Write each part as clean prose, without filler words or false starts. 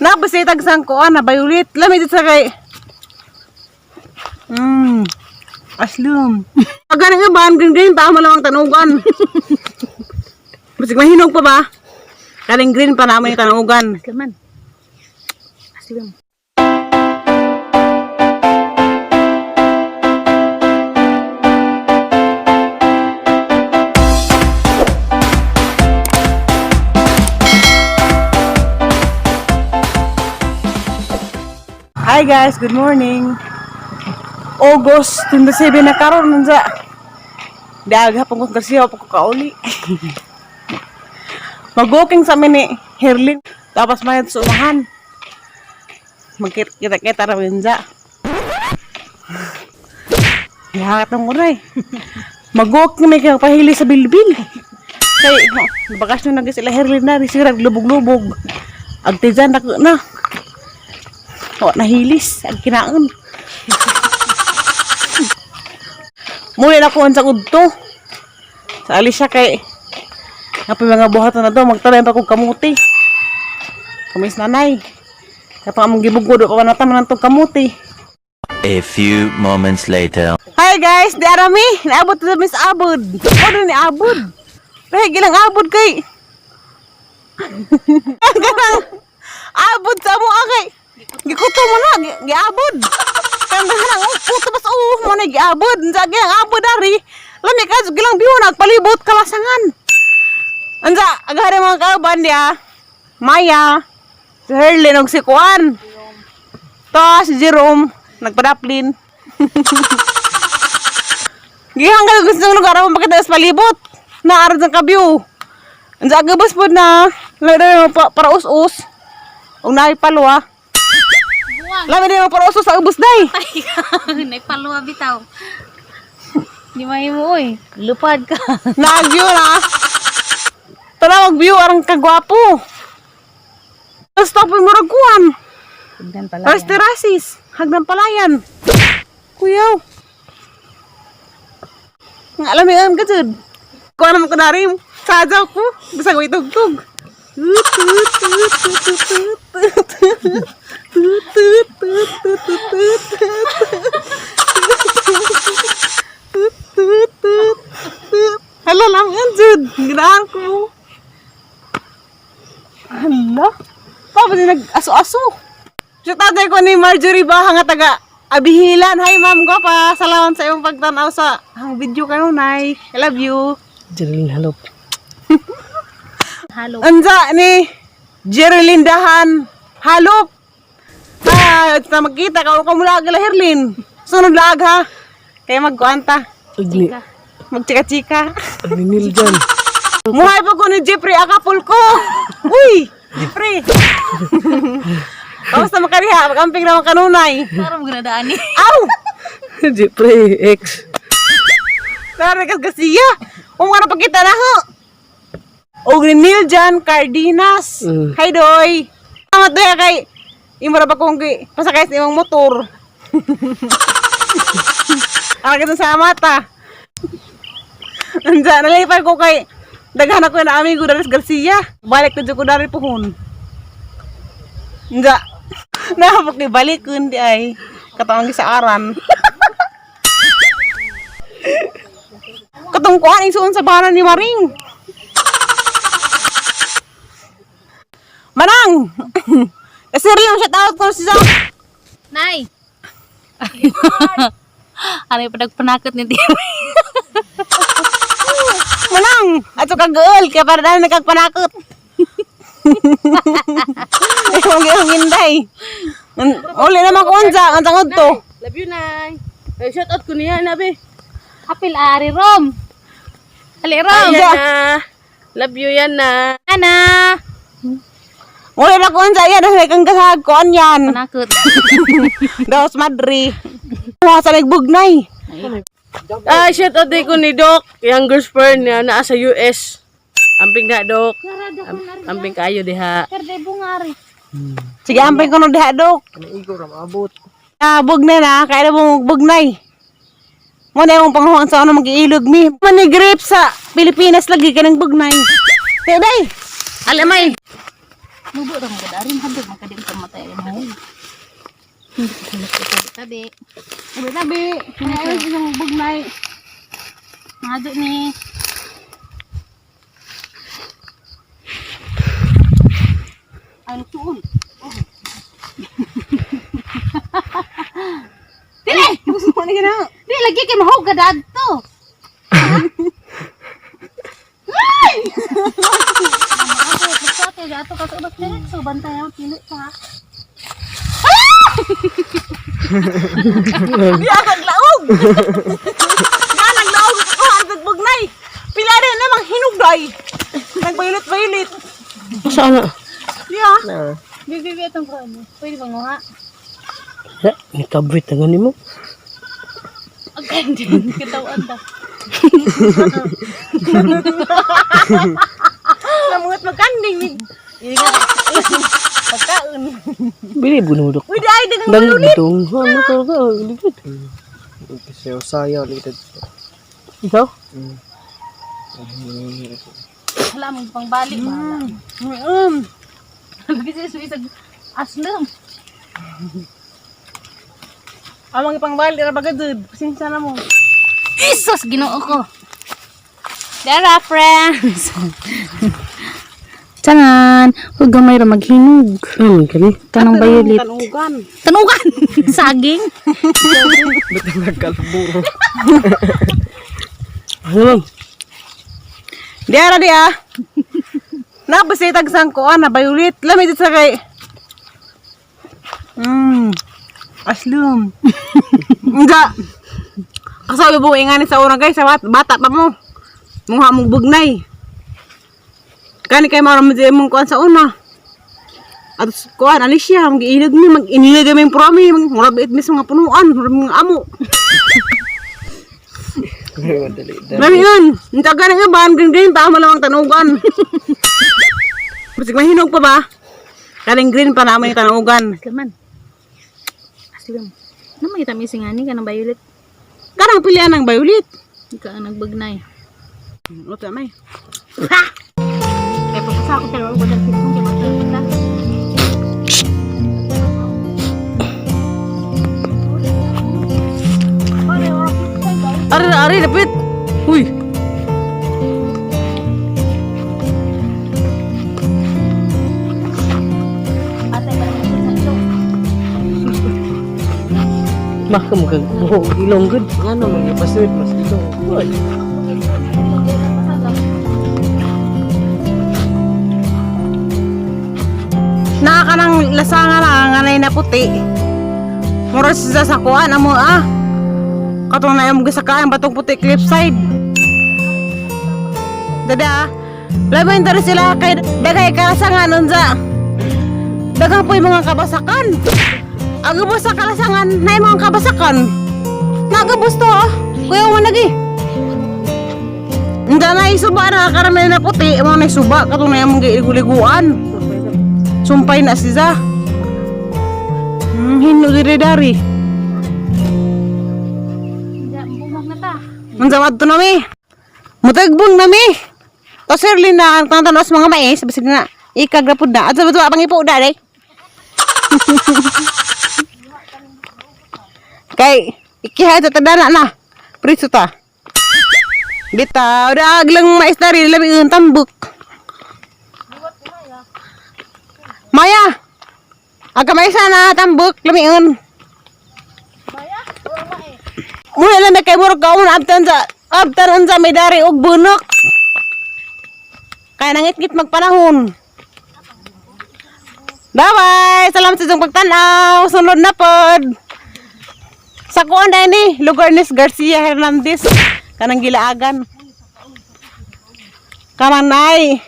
Napasitag sang kuan na violet. Lami dito sa kay. Aslum. Pag nga ba, green green pa malamang tanugan. Basig mahinog pa ba? Kaning green pa naman yung tanugan. Asluman. Aslum. Hi guys, good morning. August 27 na karon nunsa. Daga pang kong Garcia pa ko kauli. Mag-walking sa amin ni Herlin. Tapos may sa unahan. Magkita-kita ra nunsa. Yahat ang uray. Mag-walking may kang pahili sa bilbil. Kay, oh, bakasyon na sila Herlin na, sira lubog-lubog. Agtizan na na. Wa nahilis ang kinaon. Muli na ko sa udto. Sa alis siya kay Kapoy mga buhatan na to, magtanim pa kong kamuti. Kamis nanay. Kapag among gibugod pa na taman tong kamuti. A few moments later. Hi guys, di arami. Naabot na Miss Abod. Ano ni Abod? Pero gilang Abod kay. Ganang Abod sa mo kay. Gikuto mo na, giabod. Kang ganang oh, puto bas oh, mo na giabod. Unsa gilang Abod ari. Lami ka gilang biyo nagpalibot kalasangan. Unsa agare mga kauban diya. Maya, si Herlin og si Kuan. To si Jerome nagpadaplin. Gihanggal gusto ng lugar ako makita sa palibot. Naarad ng kabyo. Ang sa agabas po na. Lalo pa, para us-us. Ang naay palwa. Buwang. Lami din mo para us-us sa ubos day. Naipalwa bitaw. Di mahimo oy. Lupad ka. Nag-view na. Tara mag-view arang kagwapo. Stop mo ragkuan. Hagdan pala. Alas terasis. Hagdan palayan. Kuyaw. Nga alam mo ka jud. Kuha naman ko na rin. Sadyaw ko. Bisag may tugtog. Tut, tut, tut, tut, tut, tut, tut. Tut, tut, tut, tut, tut, tut, tut. Tut, tut, tut, tut. Hala lang yan, Jud. Ginaan ko. Hala. Pa, ba nag-aso-aso? Siya tatay ko ni Marjorie Baha nga taga Abihilan. Hi ma'am ko pa. Salamat sa iyong pagtanaw sa ang video kanunay. I love you. Jerilyn Halop. Halo. Anza ni Jerilyn Dahan. Halop. Ha, at na magkita ka ka mula agala Herlin. Sunod lag ha. Kaya magkuanta. Agni, Magchika-chika. agni Neil dyan. Muhay pa ko ni Jeffrey Acapulco. Uy, Jeffrey. Kamusta makariha? Magamping naman kanunay. Parang ginadaan ni. Aw! Jeffrey, ex. Tara kas Garcia. Kung ano pagkita na ho. Og ni Neil John Cardenas. Mm. Hi Doy. Salamat doy kay imo ra ba kung pasakay sa imong motor. Ang kita sa mata. Andiyan, nalipay ko kay daghan ako na amigo Daris Garcia. Balik na jud ko dari puhon. Andiyan. Nahapok ni balik kundi ay katawang sa aran. Katong kuan isuon sa baran ni Maring. Manang. Kasi lang shout out ko si Zach. Nay. Ano yung panagpanakot ni Tio? Manang. Ato ka girl kaya para dahil nagkagpanakot. Ikaw ang inday. Uli naman ko unsa, ang tangod to. Love you, Nay. Ay, shout out ko niya, nabi. Apil ari rom. Ali rom. Yan na. Love you yan na. Ana. Uli na ko unsa yan, dahil kang gasag ko yan. Panakot. Dos Madre. Mga sa nagbugnay. Ah, shout out din ko ni Doc. Yung girlfriend niya naa sa US. Amping na, Doc. Amping kayo diha. Perde bungari. Sige, ampay ko nung diha, Dok. Ah, bugnay na, kaya na mong bugnay. Mo na yung panghuan sa ano mag-iilog mi. Mani grape sa Pilipinas lagi ka ng bugnay. Tiyo day. Alamay. Mubo ra mo gadarin hadlok magkadim ka matay mo. Tabi. Tabi tabi. Ay, isang bugnay. Mahadto ni. Ay, tuon. Dili! Gusto mo na gina. Di lagi kay mahog ka dadto. Ay! Basta kay gato ka sa ubas diretso bantay ang pili ka. Di ang naglaog. Di ang naglaog ko ang bugnay. Pila rin namang hinugday. Nagbayulit-bayulit. Saan na? Di ah. Na. Bibi atong kuan. Pwede ba nguha? Ha, ni kabrit na gani mo. Ang ganda kitawan ta. Namungot magkanding ni. Pagkaon. Bili buno dok. Uy, di ay dagang Dang bayulit. dong. Ano ka ka? Ligid. Kasi usaya ulit. Ikaw? Wala mong pangbalik ba? Mm. Lagi siya isag aslong. Amang ipangbali ra bagad. Pasensya na mo. Jesus, Ginoo ko. Dara, friends. Tanan, huwag gamay ra maghinog. Kani. Tanong bayulit. Tanugan. Tanugan! Saging. Nagkalburo. Ano ma'am? Di ara di ah. Napasitag sang kuan na bayulit. Lami dito sa kay. Aslum. Nga. Kasabi mo ingani sa una guys, sa bata pa mo. Mungha mong bugnay. Kani kay mara mo di mong kuan sa una. At kuan Alicia, mag ilig mi, mag inilig mi promi, mag murag it mis mga punuan, murag mga amo. Madali. Lami yun. Ang taga ng iban, green green pa, malamang tanugan. Basig mahinog pa ba? Kaning green pa naman yung tanugan. Aslaman. Aslam. Ano may tamis nga ni kanang bayulit? Kanang pilihan ng violet. Ikaw ang nagbagnay. Luto may. Kaya pagkasa ako pero wala kung kaya magdala. Ari ari dapit. Uy. Atay pa naman sa ilong. Maka mo kag buhok ilong gud. Ano man ipasuit mas dito. Uy. Naa ka ng lasanga na nganay na puti. Mura siya sa kuan amo ah. Katong na imong gisakaan batong puti cliffside. Dada. Laban diri sila kay daghay kalasangan unsa. Daghang po'y mga kabasakan. Ang gubos sa kalasangan, na mga kabasakan. Nagabos to ah. Kuya mo lagi. Hindi na isuba na karamel na puti, mo na isuba katong na imong giliguliguan. Sumpay na siya. Hino diri dari. Bumag na ta. Manzawad to nami. Mutagbong nami. To sir Lina, ang tantanos mga mais, bisag na ikagrapod na. At sa bato pang ipo dali. Kay ikihay sa tadana na. Priso ta. Bitaw, dag lang mais na rin, labi ang tambok. Maya! Aga may sana tambok, lamiun. Muna lang na kay murag kaon abtan sa abtan unsa may dari og bunok. Kaya nangitngit magpanahon. Bye-bye! Salamat sa inyong pagtanaw. Sunod na pod. Sa kuan na ni, lugar ni Garcia Hernandez. Kanang gilaagan. Kamanay.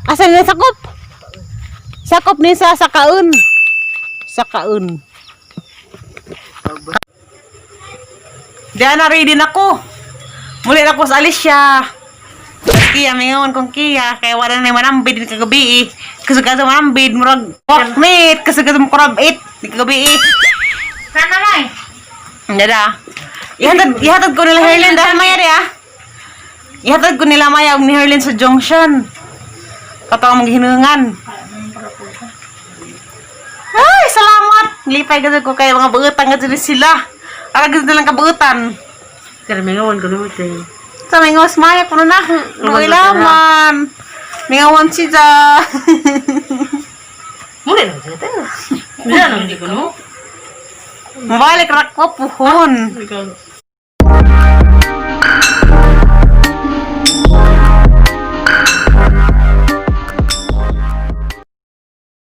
Asa na sakop? Sakop ni sa sakaun. Sakaun. Diyan na ready na ko. Muli na ko sa Alicia. Tapos Kia, mingon kong Kia. Kaya wala na yung manambid ni kagabi eh. Kasi kasi manambid, murag workmate. Kasi kasi murag 8 ni kagabi eh. Sana may. Dada. Ihatag, ihatag ko nila Herlin dahil maya di ah. Ihatag ko nila maya og ni Herlin sa junction. Katong mong hinungan. Ay, salamat. Lipay gud ko kay mga buutan gud ni sila. Ara gud nilang kabuutan. Kaya mingawan ko naman tayo. Sa mingos maya kuno na. Nuilaman. Mingawan siya. Muna lang siya tayo. Muna lang di ko no. Mabalik ra ko puhon. Ikaw.